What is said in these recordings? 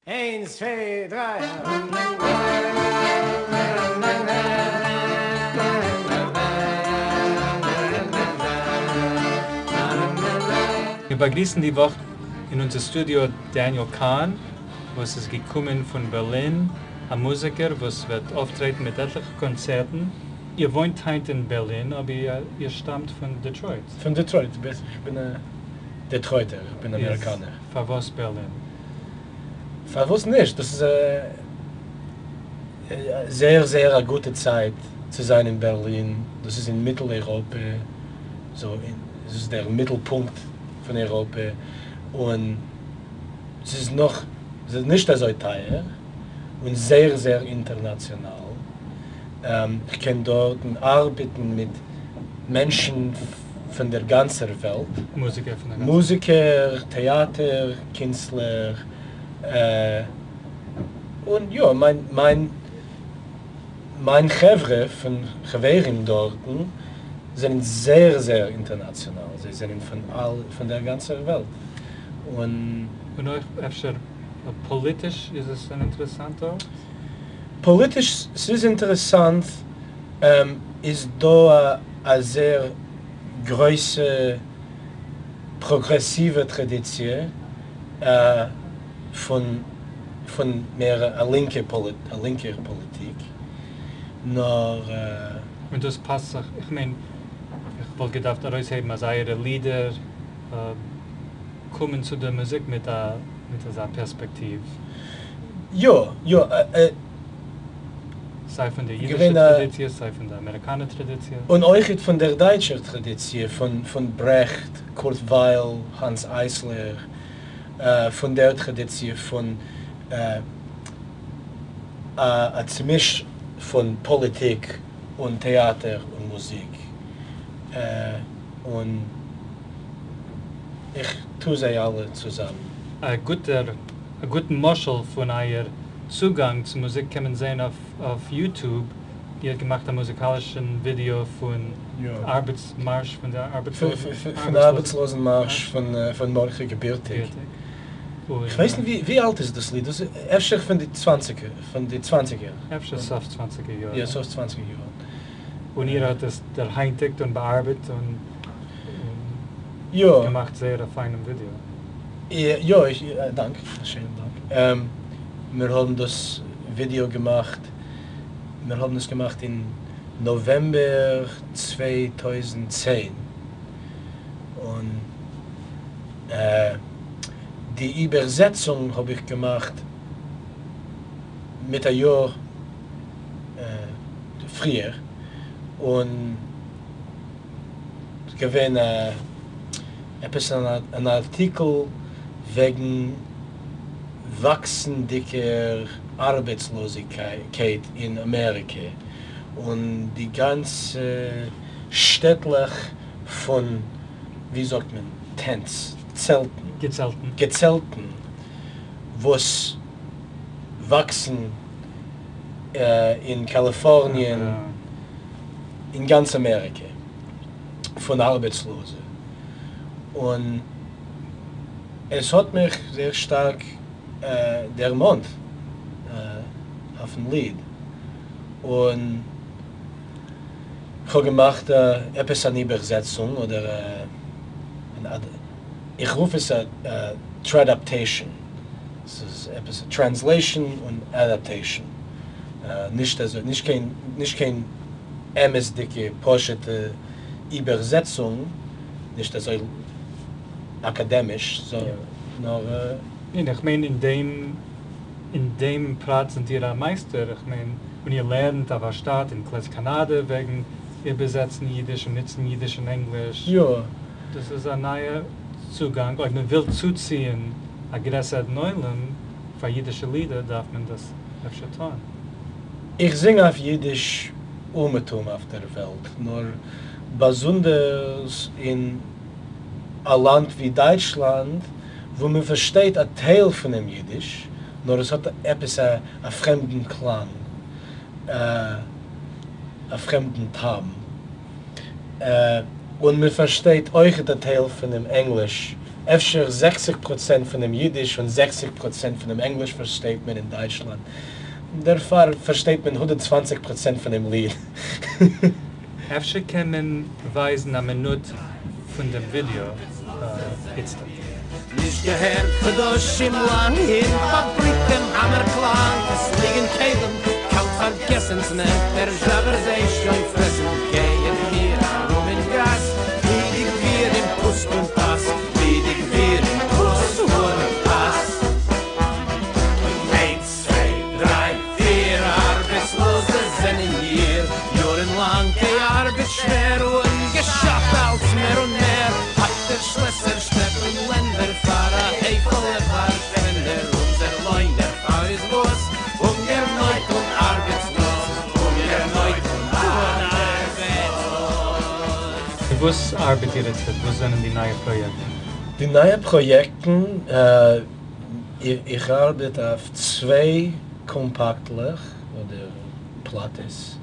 איינס, צוויי, דריי. מיר באגריסן די וואך אין אונזער סטודיאו דעניעל קאהן וואס איז געקומען פון בערלין, א מוזיקער וואס וועט אויפטרעטן מיט עטליכע קאנצערטן. איר וואוינט היינט אין בערלין אבער איר שטאמט פון דעטרויט. פון דעטרויט, איך בין א דעטרויטער, איך בין אמעריקאנער. איז פארוואס בערלין? פארוואס נישט? דאס איז זייער זייער א גוטע צייט צו זיין אין בערלין, דאס איז אין מיטל אייראפע, so עס איז דער מיטלפונקט פון אייראפע, און ס'איז נאך, ס'איז נישט אזוי טייער, און זייער זייער אינטערנאציאנאל. איך קען דארטן ארבעטן מיט מענטשן פון דער גאנצער וועלט. מוזיקער פון דער גאנצער וועלט. מוזיקער, טעאטער קינסטלער, און יא, מיין מיין מיין חברה פון חברים דארטן זענען זייער זייער אינטערנאציאנאל, זיי זענען פון אל פון דער גאנצער וועלט, און. און אויך אפשר פאליטיש איז עס אן אינטערעסאנט ארט? פאליטיש ס'איז אינטערעסאנט, איז דא א זייער גרויסע פראגרעסיווע טראדיציע פון פון מער א לינקע א לינקער פאליטיק, נאר. און דאס פאסט זיך, איך מיין איך וואלט געדארפט ארויסהייבן אז אייערע לידער קומען צו דער מוזיק מיט א מיט אזא פערספעקטיוו. יא, יא. סיי פון דער אידישער טראדיציע, סיי פון דער אמעריקאנער טראדיציע. און אויכעט פון דער דייטשער טראדיציע, פון פון ברעכט, קורט ווייל, האנס אייסלער, פון דער טראדיציע פון א צומיש פון פאליטיק און טעאטער און מוזיק. און איך טו זיי אלע צוזאמען. א גוטער, א גוטן משל פון אייער צוגאנג צו מוזיק קען מען זען אויף YouTube, איר האט געמאכט א מוזיקאלישן ווידעא פון ארבעטס מארש פון די ארבעטסלאזן. פון די ארבעטסלאזן מארש פון מרדכי געבירטיג. איך ווייס נישט ווי אלט איז דאס ליד, דאס איז אפשר פון די צוואנציגער, פון די צוואנציגער. אפשר סוף צוואנציגער יארן. יא, סוף צוואנציגער יארן. און איר האט עס דערהיינטיגט און באארבעט און געמאכט זייער א פיינעם ווידעא. יא, דאנק, א שיינעם דאנק. מיר האבן דאס ווידעא געמאכט, מיר האבן עס געמאכט אין נאוועמבער 2010, און די איבערזעצונג האב איך געמאכט מיט א יאר פריער, און געווען עפעס אן ארטיקל וועגן וואקסנדיגער ארבעטסלאזיגקייט אין אמעריקע, און די גאנצע שטעטלעך פון, ווי זאגט מען, tents, צעלטן, געצעלטן, געצעלטן וואס וואקסן אין קאליפארניע, אין גאנץ אמעריקע, פון ארבעטסלאזע, און עס האט מיך זייער שטארק דערמאנט אויפן ליד, און כ'האב געמאכט עפעס אן איבערזעצונג, אדער איך רוף עס א tradaptation, ס'איז עפעס א translation און adaptation, נישט אזוי, נישט קיין, נישט קיין אמת'דיגע פשוט'ע איבערזעצונג, נישט אזוי אקאדעמיש, נאר. ניין, איך מיין אין דעם, אין דעם פרט זענט איר א מייסטער, איך מיין, און איר לערנט אויף א שטאט אין קלעז קאנאדע וועגן איבערזעצן אידיש און נוצן אידיש און ענגליש. יא. דאס איז א נייע צוגאנג, אויב מען וויל צוציען א גרעסערן עולם פאר אידישע לידער דארף מען דאס אפשר טון. איך זינג אויף אידיש אומעטום אויף דער וועלט, נאר באזונדערס אין א לאנד ווי דייטשלאנד וואו מען פארשטייט א טייל פונעם אידיש, נאר עס האט עפעס א פרעמדן קלאנג, א פרעמדן טעם. און מען פארשטייט אויכעט א טייל פונעם ענגליש אפשר 60% פון דעם יידיש און 60% פון דעם ענגליש פארשטייט מען אין דייטשלאנד. דערפאר פארשטייט מען 120% פון דעם ליד. אפשר קען מען ווייזן א מינוט פון דעם ווידעא איצטער? נישט געהערט חדשים לאנג אין פאבריק דעם האמער קלאנג, עס ליגן כלים קאלט פארגעסנס נעמט דער זשאווער זיי שוין פרעסן, גייען מיר ארום אין גאס ווי די גבירים פוסט און פאס, ווי די גבירים פוסט און פאס. איינס צוויי דריי פיר ארבעטסלאזע זענען מיר, יארן לאנג געארבעט שווער און געשאפט אלץ מער און מער, האקט דער שלעסער שטעט און לענדער פאר א הייפעלע פארשפענדער, אונזער לוין דערפאר איז וואס? הונגער נויט און ארבעטסלאז, הונגער נויט און ארבעטסלאז. וואס ארבעט איר איצטערט? וואס זענען די נייע פראיעקטן? די נייע פראיעקטן, איך ארבעט אויף צוויי קאמפאקטלעך אדער פלאטעס,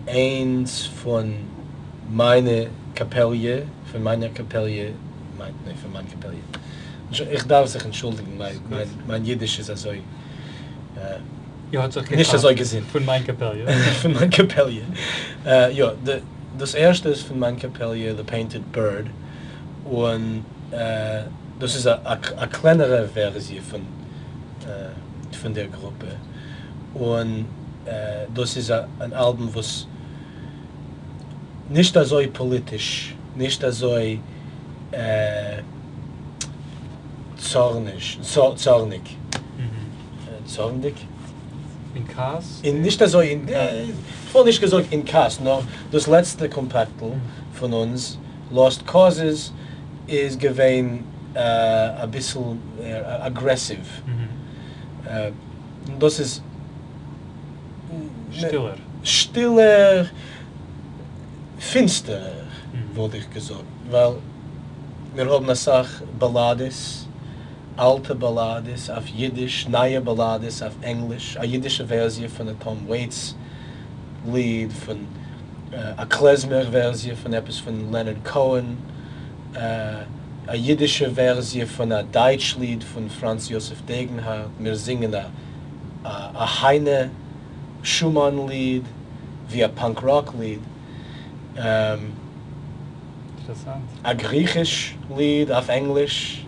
איינס פון מיינע קאפעליע, פון מיינער קאפעליע, ניין פון מיין קאפעליע, איך דארף זיך אנטשולדיגן, מיין אידיש איז אזוי נישט אזוי געזונט. פון מיין קאפעליע. פון מיין קאפעליע, יא, דאס ערשטע איז פון מיין קאפעליע The Painted Bird, און דאס איז א קלענערע ווערזיע פון דער גרופע, און דאס איז אן אלבום וואס נישט אזוי פאליטיש, נישט אזוי צארניש, צארניג, צארנדיג? אין כעס? נישט אזוי אין, כ'וואלט נישט געזאגט אין כעס, נאר דאס לעצטע קאמפאקטל פון אונז, Lost Causes, איז געווען אביסל אגרעסיוו. דאס איז שטילער. שטילער, פינסטערער וואלט איך געזאגט, ווייל מיר האבן אסאך באלאדעס, אלטע באלאדעס אויף אידיש, נייע באלאדעס אויף ענגליש, א אידישע ווערזיע פון א טאם וועיטס ליד, פון א קלעזמער ווערזיע פון עפעס פון לענארד קאהן, א אידישע ווערזיע פון א דייטש ליד פון פראנץ יוסף דעגנהארט, מיר זינגען א א היינע שומאן ליד ווי א punk rock ליד. אינטערעסאנט. א גריכיש ליד אויף ענגליש.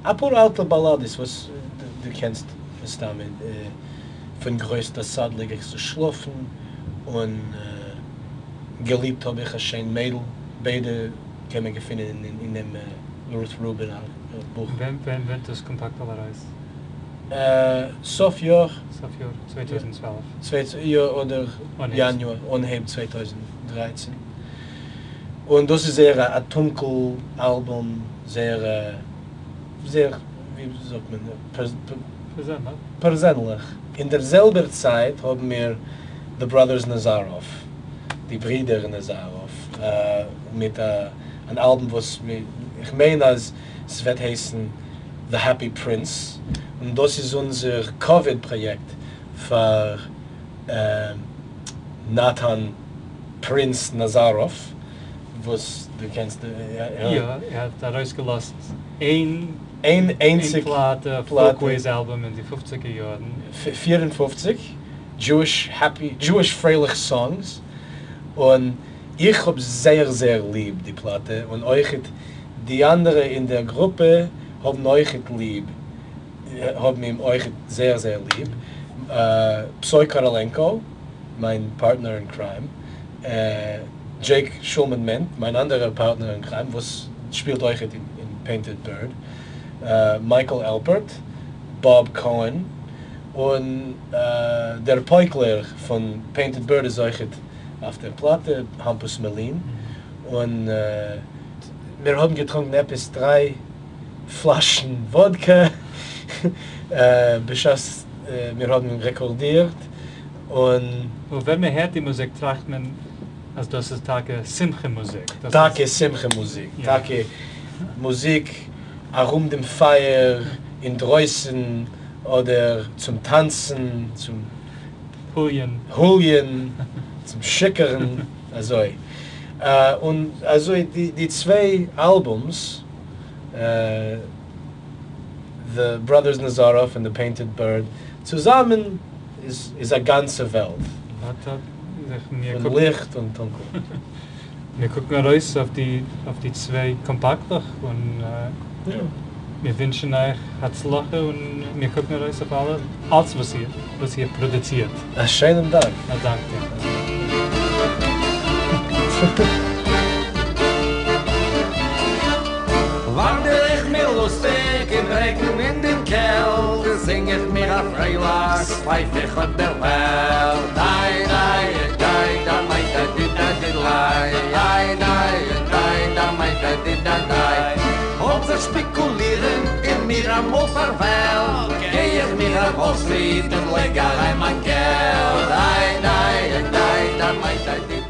אפאר אלטע באלאדעס וואס דו קענסט מסתמא, פון גרויס דאסאד ליג איך צו שלאפן, און געליבט האב איך א שיין מיידל, ביידע קען מען געפינען אין דעם רות רובין בוך. ווען וועט דאס קאמפאקטל ארויס? סוף יאר. סוף יאר 2012. יא, אדער יאנואר, אנהייב 2013. און דאס איז זייער א טונקל אלבום, זייער זייער, ווי זאגט מען, פערזענליך. פערזענליך. אין דער זעלבער צייט האבן מיר The Brothers Nazaroff, די ברידער נאזאראוו, מיט אן אלבום וואס איך מיין אז ס'וועט הייסן The Happy Prince, און דאס איז אונזער כבוד פראיעקט פאר נתן פרינס נאזאראוו, וואס דו קענסט. יא, ער האט ארויסגעלאזט איין איין איינציג פלאטע, Folkways אלבום אין די פופציגער יארן. 54, Jewish Happy, Jewish פרייליך Songs, און איך האב זייער זייער ליב די פלאטע, און אויכעט די אנדערע אין דער גרופע האבן אויכעט ליב, האבן אים אויכעט זייער זייער ליב. פסוי קאראלענקא, מיין partner in crime, דזשעיק שולמאן מענט, מיין אנדערער partner in crime וואס שפילט אויכעט אין Painted Bird, מייקל עלפערט, באב קאהן, און דער פויקלער פון Painted Bird איז אויכעט אויף דער פלאטע, האמפוס מעלין, און מיר האבן געטרונקען עפעס דריי פלאשן וואדקע בשעת מיר האבן רעקארדירט, און. און ווען מען הערט די מוזיק טראכט מען אז דאס איז טאקע שמחה מוזיק. טאקע שמחה מוזיק, טאקע מוזיק ארום דעם פייער אינדרויסן אדער צום טאנצן, צום הוליען. הוליען, צום שיכור'ן, אזוי. און אזוי די צוויי albums, The Brothers Nazaroff און The Painted Bird, צוזאמען איז א גאנצע וועלט פון ליכט און טונקל. מיר קוקן ארויס אויף די צוויי קאמפאקטלעך און מיר ווינטשן אייך הצלחה און מיר קוקן ארויס אויף אלץ וואס איר פראדוצירט. א שיינעם דאנק. א דאנק דיר. וואנדער איך מיר לוסטיג אין רעגן אין דעם קעלט, זינג איך מיר א פרייליכס פייף איך אויף דער וועלט. איי דיי דיי דא מיי דיי די דיי די ליי, איי דיי דיי דא מיי דיי די דיי דיי. האט זיך שפעקולירן אין מיר אמאל פארוועלט, גיי איך מיר אויף וואל סטריט און לייג אריין מיין געלט. איי דיי דיי דא מיי דיי די.